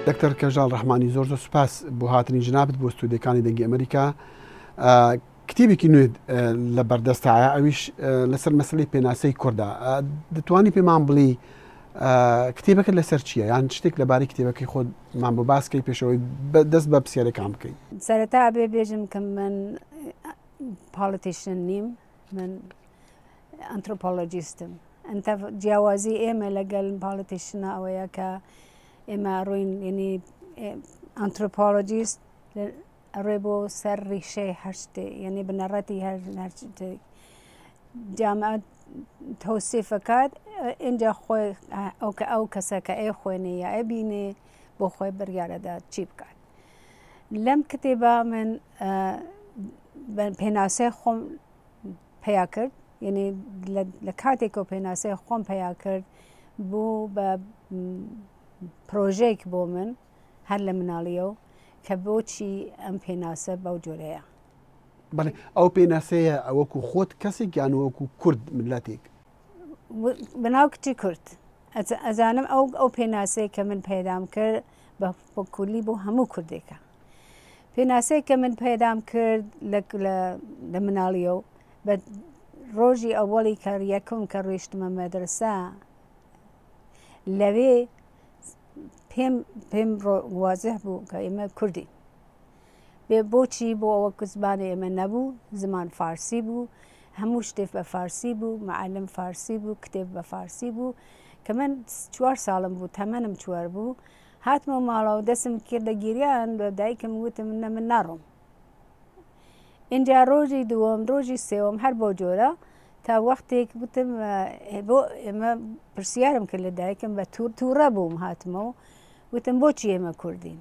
دکتەر کەژاڵ ڕەحمانی زۆر زۆر سوپاس بۆ هاتنی جنابت بۆ ستودیەکانی دەنگی ئەمریکا. کتێبێکی نوێ لە بەردەستایە ئەویش لەسەر مەسلەی پێناسەی کووردا دەتوانی پێمان بڵی کتێبەکە لەسەر چییە یان شتێک لەبارەی کتێبەکەی خۆمان بۆ باسکەی پێشەوەی دەست بە پرسیارەکان بکەین. سەرەتا بێ بێژم کە من پاڵتیشن نیم من ئەنترۆپۆلۆجیستم ئەنتە جیاوازی ئێمە لەگەل پاڵتیشنە ئەوەیە کە ئێمە ڕووین ینی ئەنترۆپۆلۆجیست ئەڕێ بۆ سەر ڕیشەی هەر شتێ یعنی بنەڕەتی هەر شتێک جامعە تەوسیفەکات ئینجا خۆی ئەو کە ئەو کەسە کە ئەی خوێنێ یا ئەبینێ بۆ خۆی بڕیارەدا چی بکات لەم کتێبە من پێناسەی خۆم پیا کرد یعنی لە کاتێکەوە پێناسەی خۆم پیا کرد بوو بە پرۆژێک بۆ من هەر لە مناڵیەوە کە بۆچی ئەم پێناسە بەو جۆرەیە. بەڵێ ئەو پێناسەیە وەکو خۆت کەسێک یان وەکو کورد ملەتێک؟ بەناو کچی کورد ئەزانم ئەو ئەو پێناسەیە کە من پەیدام کرد بە کولی بۆ هەموو کوردێکە پێناسەی کە من پەیدام کرد لە مناڵیەوە بە ڕۆژی ئەوەڵی کە یەکەم کە ڕۆیشتمە مەدرسە لەوێ پێم پێم وازح بوو کە ئێمە کوردین بێ بۆچی بۆ ئەوە کە زمانی ئێمە نەبوو زمان فارسی بوو هەموو شتێک بە فارسی بوو معلم فارسی بوو کتێب بە فارسی بوو کە من چوار ساڵم بوو تەمەنم چوار بوو هاتمەوە ماڵەوە دەستم کردە گیریان بە دایکم وتم نە من ناڕۆم ئینجا ڕۆژی دووەم ڕۆژی سێوەم هەر بۆ جۆرە تا وەختێک وتم بۆ ئێمە پرسیارم کرد لە دایکم بە تور تووڕە بووم هاتمەوە وتم بۆچی ئێمە کوردین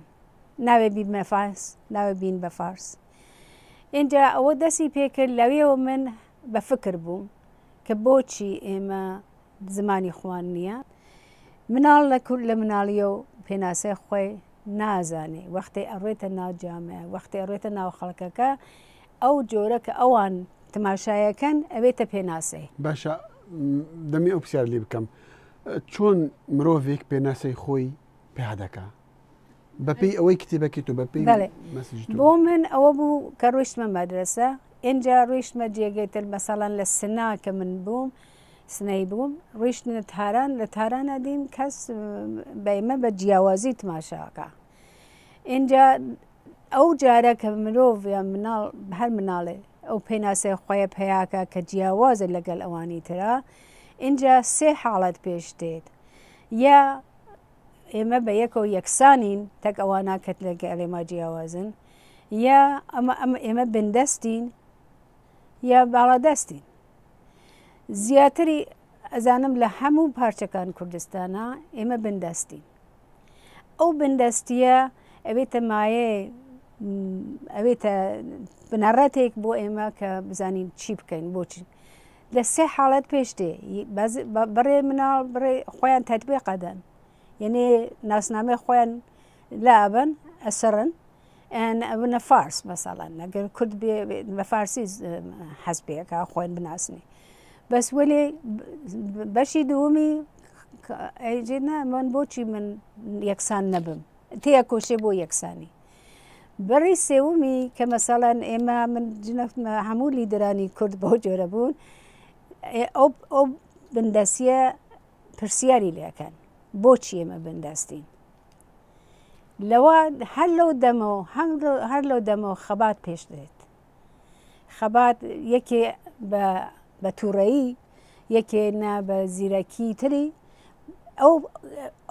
ناوێ بیبمە فارس ناوێ بین بە فارس اینجا ئەوە دەستی پێکرد لەوێەوە من بە فکر بووم کە بۆچی ئێمە زمانی خوان نییە مناڵ لە کورد لە مناڵیە و پێناسەی خۆی نازانێ وەختێ ئەڕێتە ناو جامعە وەختێ ئەڕێتە ناو خەڵکەکە ئەو جۆرە کە ئەوان تماشایەکەن ئەوێتە پێناسەی. باشە دەمی ئەو پرسیار لێ بکەم چۆن مرۆڤێک پێناسەی خۆی پیا دەکا بەپێی ئەوەی کتێبەکەی تۆ بەپێی بۆ من ئەوە بوو کە ڕۆیشتمە مەدرسە ئینجا ڕۆیشتمە جێگەی تر مەسەڵەن لە سنا کە من بووم سنەی بووم ڕۆیشتنە تاران لە تارانە دیم کەس بە ئێمە بە جیاوازی تماشاکە ئینجا ئەو جارە کە مرۆڤ یان مناڵ هەر مناڵێ ئەو پێناسەی خۆیە پیاکە کە جیاوازە لەگەڵ ئەوانی ترا اینجا سێ حاڵەت پێش دێت یا ئێمە بە یەکەوە یەکسانین تەک ئەوانە کە لەگەڵ ئێمە جیاوازن یا ئەمە ئەمە ئێمە بندەستین یا باڵادەستین زیاتری ئەزانم لە هەموو پارچەکان کوردستانە ئێمە بندەستین ئەو بندەستیە ئەوێتە مایە ئەوێتە بنەڕەتێک بۆ ئێمە کە بزانین چی بکەین بۆچی لە سێ حاڵەت پێش دێ بڕێ مناڵ بڕێ خۆیان تەتبیق ئەدەن یعنی ناسنامەی خۆیان لابن ئەسڕن ئەبنە فارس مەسەڵەن ئەگەر کورد بە فارسی حەز پێکا خۆیان بناسنی بەس وەلێ بەشی دووەمی ئەیجێ نا من بۆچی من یەکسان نەبم تێکۆشێ بۆ یەکسانی بەڕی سێومی کە مەسەڵەن ئێمە من جنەفتمە هەموو لیدرانی کورد بەو جۆرە بوون ئەو ئەو بندەسیە پرسیاری لەکەن بۆچی ئێمە بندەستین لەوە هەر لەو دەمەوە هەر لەو دەمەوە خەبات پێش دێت خەبات یەکێ بە تووڕەیی یەکێ نا بە زیرەکی تری ئەو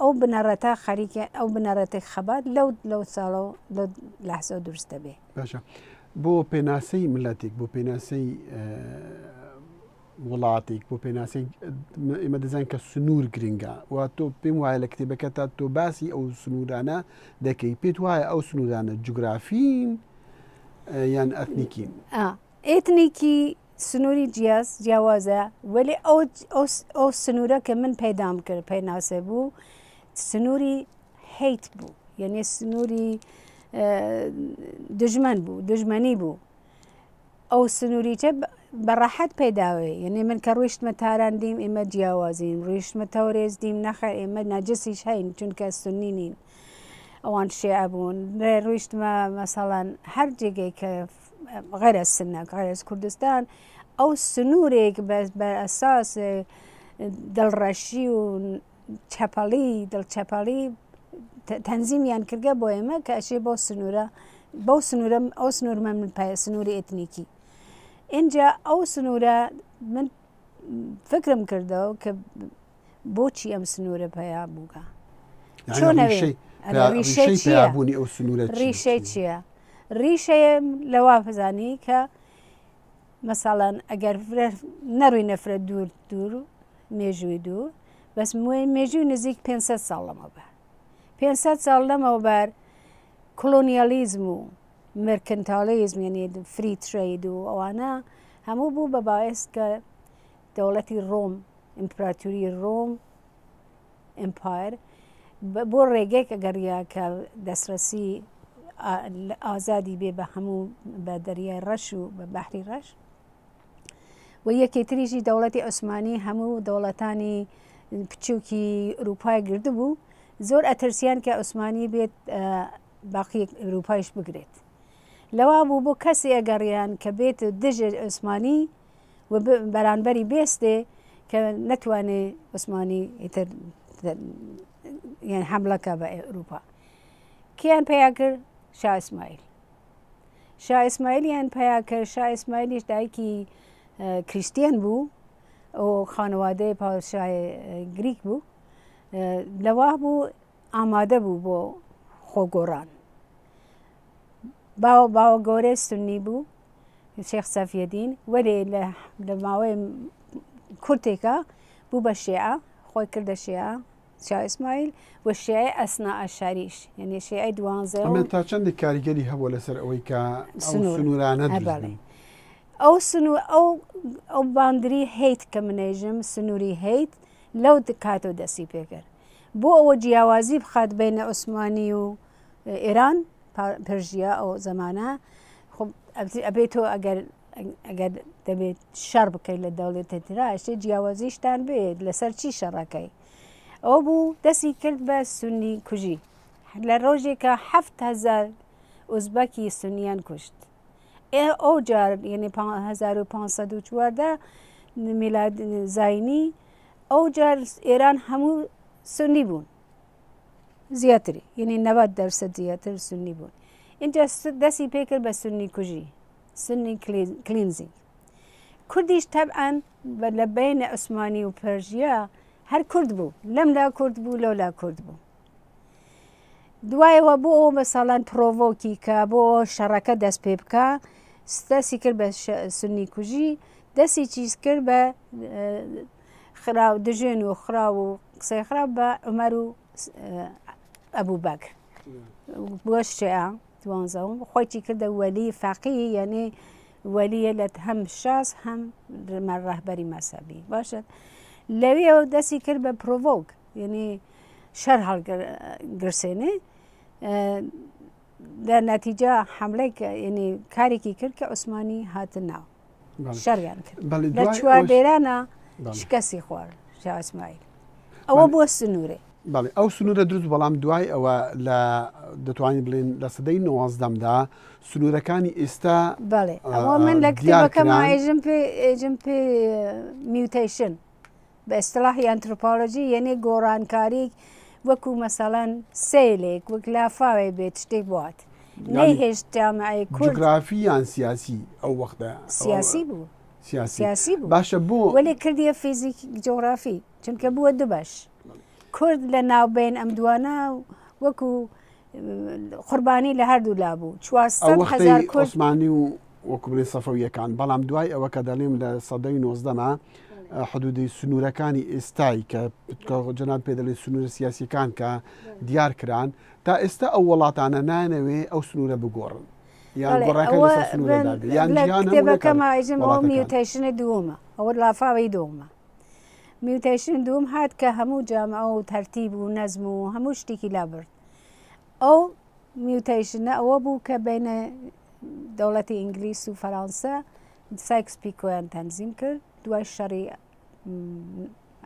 ئەو بنەڕەتە خەریکە ئەو بنەڕەتی خەبات لەو لەو ساڵە و لەو لەحزە دروست دەبێ. باشە بۆ پێناسەی ملەتێک بۆ پێناسەی وڵاتێک بۆ پێناسەی ئێمە دەزانین کە سنوور گرنگە و تۆ پێم وایە لە کتێبەکە تا تۆ باسی ئەو سنوورانە دەکەی پێت وایە ئەو سنوورانە جوگرافین یان ئەتنیکین؟ ئێتنیکی سنووری جیاز جیاوازە وەلی ئەو ئەو سنوورە کە من پەیدام کرد پێناسە بوو سنووری هەیت بوو یعنی سنووری دژمن بوو دژمنی بوو ئەو سنووریچە بە ڕەحەت پەیداوێ یعنی من کە ڕۆیشتمە تاران دیم ئێمە جیاوازین ڕۆیشتمە تەورێز دیم نەخێر ئێمە نەجسیش هەین چونکە سنی نین. ئەوان شێعە بوون ڕۆیشتمە مەسەڵەن هەر جێگەی کە غەرە سنە غەرەز کوردستان ئەو سنوورێک بە ئەساس دڵڕەشی و چەپەڵی دڵچەپەڵی تەنزیمیان کردگە بۆ ئێمە کە ئەشێ بۆ سنوورە بەو سنوورە ئەو سنوورمە من پایە سنووری ئێتنیکی ئینجا ئەو سنوورە من فکرم کردەوە کە بۆچی ئەم سنوورە پەیا بووگە؟ چۆن ڕیشەی پەیابوونی ئەو سنوورە ڕیشەی چییە؟ ڕیشەیە لەوا بزانی کە مەساڵەن ئەگەر نەڕوینە فرە دوور دوور مێژووی دوور بەس مێژووی نزیک 500 ساڵ لەمەوبەر 500 ساڵ لەمەوبەر کۆلۆنیالیزم و مێرکنتالیزم یعنی free trade و ئەوانە هەموو بوو بە باعث کە دەوڵەتی ڕۆم، ئیمپراتوری ڕۆم، Empire، بۆ ڕێگەیەک ئەگەڕیا کە دەستڕەسی ئازادی بێ بە هەموو بە دەریای ڕەش و بە بەحری ڕەش و یەکێ تریشی دەوڵەتی عوسمانی هەموو دەوڵەتانی بچووکی ئەوروپای گردبوو زۆر ئەترسیان کە عوسمانی بێت باقی ئەوروپایش بگرێت لەوا بوو بۆ کەسی ئەگەڕیان کە بێت دژ عوسمانی و بەرانبەری بێستێ کە نەتوانێ عوسمانی ئیتر یان حەملەکە بە ئەوروپا کیان پیا کرد شا ئیسماعیل شا ئیسماعیلیان پیا کرد شا ئیسماعیلیش دایکی کریستیان بوو و خانەوادەی پادشای گریک بوو لەوا بوو ئامادە بوو بۆ خۆگۆڕان باوە باوە گەورەی سنی بوو شێخ سەفیەدین وەلێ لە ماوەی کورتێکە بوو بە شێعە خۆی کردە شێعە شا ئیسماعیل و شێعەی ئەسنا عەشاریش یعنی شێعەی دوانزە ئەمە تا چەندێک کاریگەری هەبووە لەسەر ئەوەی کە ئەو سنوورانە دروست بن؟ ئەو سنوور ئەو ئەو boundary هەیت کە منێژم سنووری هەیت لەو کاتەوە دەستی پێکرد بۆ ئەوە جیاوازی بخات بینە عوسمانی و ئێران پرژیا ئەو زەمانە ئەبێ تۆ ئەگەر ئەگەر دەبێت شەڕ بکەیت لە دەوڵەتە ترا شتێ جیاوازیشتان بێت لەسەر چی شەڕەکەی ئەو بوو دەستی کرد بە سنی کوژی لە ڕۆژێکە هزار ئوزبەکی سنیان کوشت ئێ ئەو جار یعنی 1514 میلاد زینی ئەو جار ئێران هەموو سنی بوون زیاتری یعنی 90 دەرسەد زیاتر سنی بوون اینجا دەستی پێکرد بە سنی کوژی سنی cleansing کوردیش تەبعەن لە بین عوسمانی و پەرژیا هەر کورد بوو لەم لا کورد بوو لەو لا کورد بوو دوایەوە بۆ ئەوە بە ساڵان provoke ی کە بۆ شەڕەکە دەست پێ بکە دەستی کرد بە سنی کوژی دەستی چیز کرد بە خراو دژێن و خراو و قسەی خراپ بە عومەر و ئەبوو بەکر بۆ شێعە دوانزەوم خۆی چی کردە وەلی فەقی یعنی وەلیە لە هەم شاس هەم ڕەهبەری مەسەبی باشە لەوێەوە دەستی کرد بە provoke یعنی شەر هەڵگرسێنێ لە نەتیجە حملەی یعنی کارێکی کرد کە عوسمانی هاتن ناو شەڕیان کرد لە چواردێرانە شکستی خوارد شا ئیسماعیل ئەوە بۆ سنوورێ بەڵێ ئەو سنوورە دروست بەڵام دوای ئەوە لە دەتوانین بڵێن لە سەدەی نۆزدەمدا سنوورەکانی ئێستا بەڵێ ئەوە من لە کتێبەکەم ئێژم پێ ئێژم پێ mutation بە ئیستڵاحی ئەنترۆپۆلۆژی یەنێ گۆڕانکاریک وەکو مەسەڵەن سەیلێک وەک لافاوێ بێت شتێک بوات نەیهێشت جامعەی کورد جوگرافی یان سیاسی ئەو وەختە سیاسی بوو سیاسی بوو باشە بۆ وەلێ کردیە فیزیک جۆگرافی چونکە بووە دوو بەش کورد لە ناوبین ئەم دوانە وەکو قوربانی لە هەردوو لا بوو 400 هزار کورد عوسمانی و وەکو بڵێن سەفەویەکان بەڵام دوای ئەوە کە دەڵێم لە سەدەی نۆزدەما حدودی سنوورەکانی ئێستای کە جەناب پێ دەڵێن سنوورە سیاسیەکان کە دیار کران تا ئێستا ئەو وڵاتانە نانەوێ ئەو سنوورە بگۆڕن یان گۆڕەکە لەسەر سنوورەدا بێ یان جیهان هەموو کتێبەکەم ئایژم ئەوە mutation دووەمە ئەوە لافاوی دووەمە mutation دووەم هات کە هەموو جامعە و تەرتیب و نەزم و هەموو شتێکی لابرد ئەو mutation ە ئەوە بوو کە بینە دەوڵەتی ئینگلیس و فەرانسە سایکس پیکۆیان تەنزیم کرد دوای شەڕی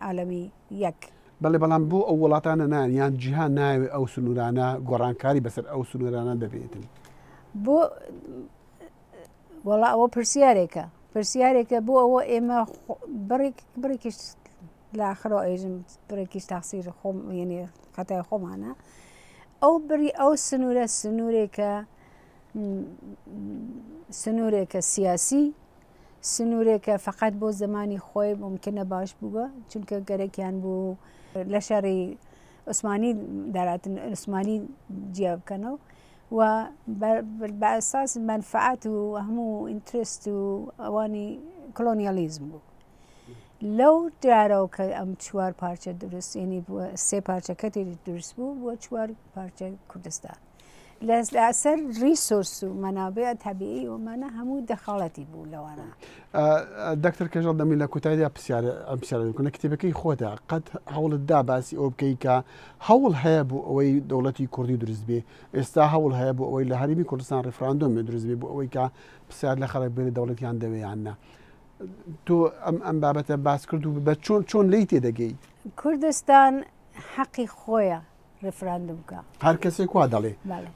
عالەمی یەک. بەڵێ بەڵام بۆ ئەو وڵاتانە نان یان جیهان ناوێ ئەو سنوورانە گۆڕانکاری بەسەر ئەو سنوورانە دەبێتن بۆ وەڵا ئەوە پرسیارێکە پرسیارێکە بۆ ئەوە ئێمە بڕێک بڕێکیش لاخرەوە ئێژم بڕێکیش تاقسیر خۆم یعنی خەتای خۆمانە ئەو بری ئەو سنوورە سنوورێکە سنوورێکە سیاسی سنوورێکە فقط بۆ زمانی خۆی ممکنە باش بووە چونکە گەرەکیان بوو لە شەڕی عوسمانی داراتن عوسمانی جیا بکەنەوە و بە ئەساس مەنفعەت و هەموو ئینترست و ئەوانی کۆلۆنیالیزم بوو لەو جارەوە کە ئەم چوار پارچە دروست ینی بووە سێ پارچەکە دروست بوو بووە چوار پارچە کوردستان لەسەر ریسۆرس و مەنابع تەبیعی و مانە هەموو دەخاڵەتی بوو لەوانە. دکتۆر کەژاڵ دەمی لە کۆتاییدا پرسیار ئەم پرسیارە دەکەم لە کتێبەکەی خۆتا قەت هەوڵت دا باسی ئەوە بکەی کە هەوڵ هەیە بۆ ئەوەی دەوڵەتی کوردی دروست بێ ئێستا هەوڵ هەیە بۆ ئەوەی لە هەرێمی کوردستان ڕیفراندۆم دروست بێ بۆ ئەوەی کە پرسیار لە خەڵک بێ دەوڵەتیان دەوێ یان نا تۆ ئەم ئەم بابەتە باس کرد و بە چۆن چۆن لی تێدەگەی کوردستان حەقی خۆیە ڕیفراندوم بکە. هەر کەسێک وا دەڵێ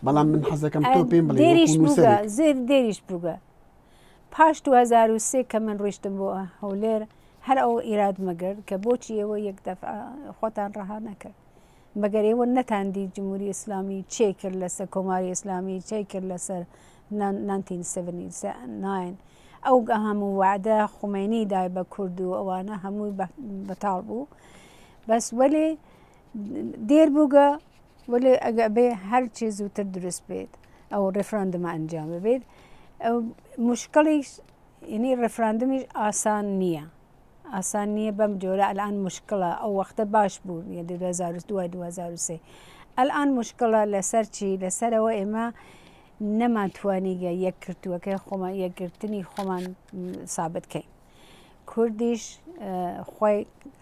بەڵام من حەزەکەم تۆ پێم بڵێ دێریش بووگە زێر دێریش بووگە پاش 2003 کە من ڕیشتم بۆ هەولێر هەر ئەو ئیراد مەگرت کە بۆچی ئێوە یەک دەفعە خۆتان ڕەها نەکرد مەگەر ئێوە نەتاندی جمهوری ئیسلامی چێ کرد لەسەر کۆماری ئیسلامی چێ کرد لەسەر 1979 ئەو هەموو وعدە خومێنی دای بە کورد و ئەوانە هەمووی بەتاڵ بوو بەس وەلێ دێر بووگە وەلێ ئەگە بێ هەرچی زووتر دروست بێت ئەو ڕێفراندمە ئەنجام ببێت ئەو مشکڵیش یعنی ڕێفراندمیش ئاسان نییە ئاسان نییە بەم جۆرە ئەلان مشکلە ئەو وەختە باش بوو 2002 2003 ئەلان مشکلە لەسەر چی لەسەرەوە ئێمە نەمانتوانیگە یەکگرتووەکەی خۆمان یەکگرتنی خۆمان سابت کەین کوردیش خۆی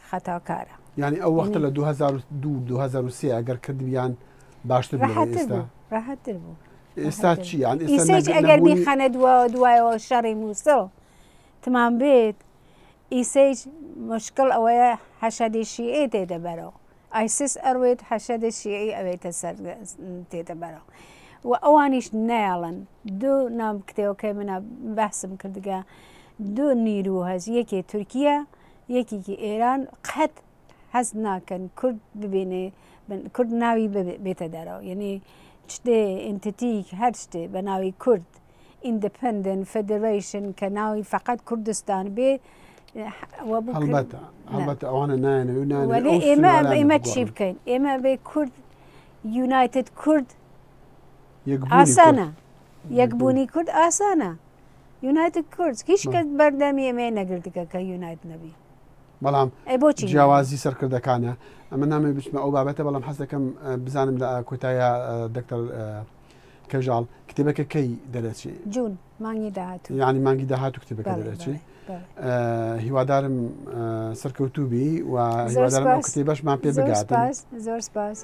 خەتاکارە. یانی ئەو وەختە لە 2002 2003 ئەگەر کردبیان باشتر بوو لەوەی ئێستا؟ ڕەحەتتر بوو. ئێستا چی؟ یان ئێستا ئیسەیش ئەگەر بیخەنە دواوە دوایەوە شەڕی مووسڵ تمام بێت ئیسەیش مشکڵ ئەوەیە حەشەدی شیعی تێدە بەرەوە ئایسس ئەڕوێت حەشەدی شیعی ئەوێتە سەر تێتە بەرەوە و ئەوانیش نایەڵن دوو نام کتێوەکەی منە بەحسم کردگە دوو نیرو هەس یەکێ تورکیە یەکێکی ئێران قەت حەز ناکەن کورد ببینێ کورد ناوی بێتە دەرەوە یعنی شتێ ئینتیتیک هەر شتێ بە ناوی کورد ئیندپندن فدرەیشن کە ناوی فقط کوردستان بێ هەڵبەتە هەڵبەتە ئەوانە نایەنەوە نایەنەوە ئێمە ئێمە چی بکەین ئێمە بێ کورد یونایتد کورد ئاسانە یەکبوونی کورد ئاسانە یونایتد کورد هیچ کەس بەردەمی ئێمەی نەگرتگە کە یونایت نەبی. بەڵام جیاوازی سەرکردەکانە ئەمە نامەوێت بچمە ئەو بابەتە بەڵام حەز دەکەم بزانم لە کۆتایە دکتەر کەژاڵ کتێبەکە کەی دەرەچێ جون مانگی داهاتوو یعنی مانگی داهاتوو کتێبەکە دەرەچێ هیوادارم سەرکەوتوو بی و هیوادارم ئەو کتێبەشمان پێ بگات زۆر سپاس.